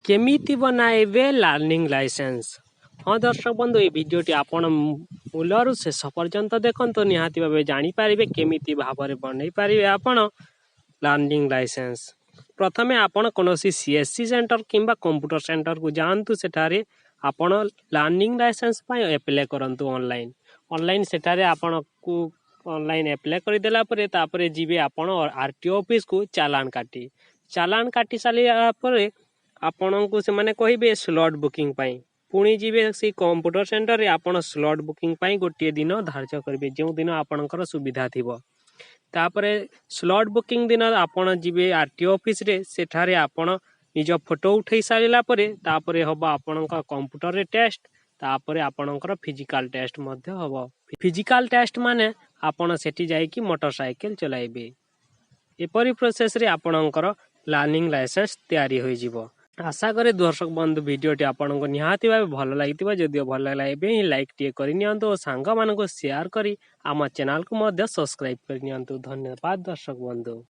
କେମିତି ବନାଇବେ learning licence? ହଁ ଦର୍ଶକ ବନ୍ଧୁ, ଏଇ ଭିଡ଼ିଓଟି ଆପଣ ମୂଳରୁ ଶେଷ ପର୍ଯ୍ୟନ୍ତ ଦେଖନ୍ତୁ। ନିହାତି ଭାବେ ଜାଣିପାରିବେ କେମିତି ଭାବରେ ବନେଇ ପାରିବେ ଆପଣ ଲର୍ଣ୍ଣିଂ ଲାଇସେନ୍ସ। ପ୍ରଥମେ ଆପଣ କୌଣସି ସିଏସସି ସେଣ୍ଟର କିମ୍ବା କମ୍ପ୍ୟୁଟର ସେଣ୍ଟରକୁ ଯାଆନ୍ତୁ। ସେଠାରେ ଆପଣ ଲର୍ଣ୍ଣିଂ ଲାଇସେନ୍ସ ପାଇଁ ଆପ୍ଲାଏ କରନ୍ତୁ ଅନଲାଇନ୍। ଅନଲାଇନ୍ ସେଠାରେ ଆପଣଙ୍କୁ ଅନଲାଇନ୍ ଆପ୍ଲାଏ କରିଦେଲା ପରେ, ତାପରେ ଯିବେ ଆପଣ ଆରଟିଓ ଅଫିସକୁ ଚାଲାଣ କାଟି। ଚାଲାଣ କାଟି ସାରିଲା ପରେ ଆପଣଙ୍କୁ ସେମାନେ କହିବେ ସ୍ଲଟ୍ ବୁକିଂ ପାଇଁ। ପୁଣି ଯିବେ ସେଇ କମ୍ପ୍ୟୁଟର ସେଣ୍ଟରରେ, ଆପଣ ସ୍ଲଟ୍ ବୁକିଂ ପାଇଁ ଗୋଟିଏ ଦିନ ଧାର୍ଯ୍ୟ କରିବେ, ଯେଉଁ ଦିନ ଆପଣଙ୍କର ସୁବିଧା ଥିବ। ତାପରେ ସ୍ଲଟ୍ ବୁକିଂ ଦିନ ଆପଣ ଯିବେ ଆରଟିଓ ଅଫିସରେ। ସେଠାରେ ଆପଣ ନିଜ ଫଟୋ ଉଠେଇ ସାରିଲା ପରେ, ତାପରେ ହେବ ଆପଣଙ୍କ କମ୍ପ୍ୟୁଟରରେ ଟେଷ୍ଟ, ତାପରେ ଆପଣଙ୍କର ଫିଜିକାଲ ଟେଷ୍ଟ ମଧ୍ୟ ହେବ। ଫିଜିକାଲ ଟେଷ୍ଟ ମାନେ ଆପଣ ସେଠି ଯାଇକି ମୋଟର ସାଇକେଲ ଚଲାଇବେ। ଏପରି ପ୍ରୋସେସରେ ଆପଣଙ୍କର ଲର୍ଣ୍ଣିଂ ଲାଇସେନ୍ସ ତିଆରି ହୋଇଯିବ। ଆଶା କରେ ଦର୍ଶକ ବନ୍ଧୁ, ଭିଡ଼ିଓଟି ଆପଣଙ୍କୁ ନିହାତି ଭାବେ ଭଲ ଲାଗିଥିବ। ଯଦିଓ ଭଲ ଲାଗିଲା, ଏବେ ହିଁ ଲାଇକ୍ ଟିକେ କରିନିଅନ୍ତୁ ଓ ସାଙ୍ଗମାନଙ୍କୁ ସେୟାର କରି ଆମ ଚ୍ୟାନେଲକୁ ମଧ୍ୟ ସବସ୍କ୍ରାଇବ୍ କରିନିଅନ୍ତୁ। ଧନ୍ୟବାଦ ଦର୍ଶକ ବନ୍ଧୁ।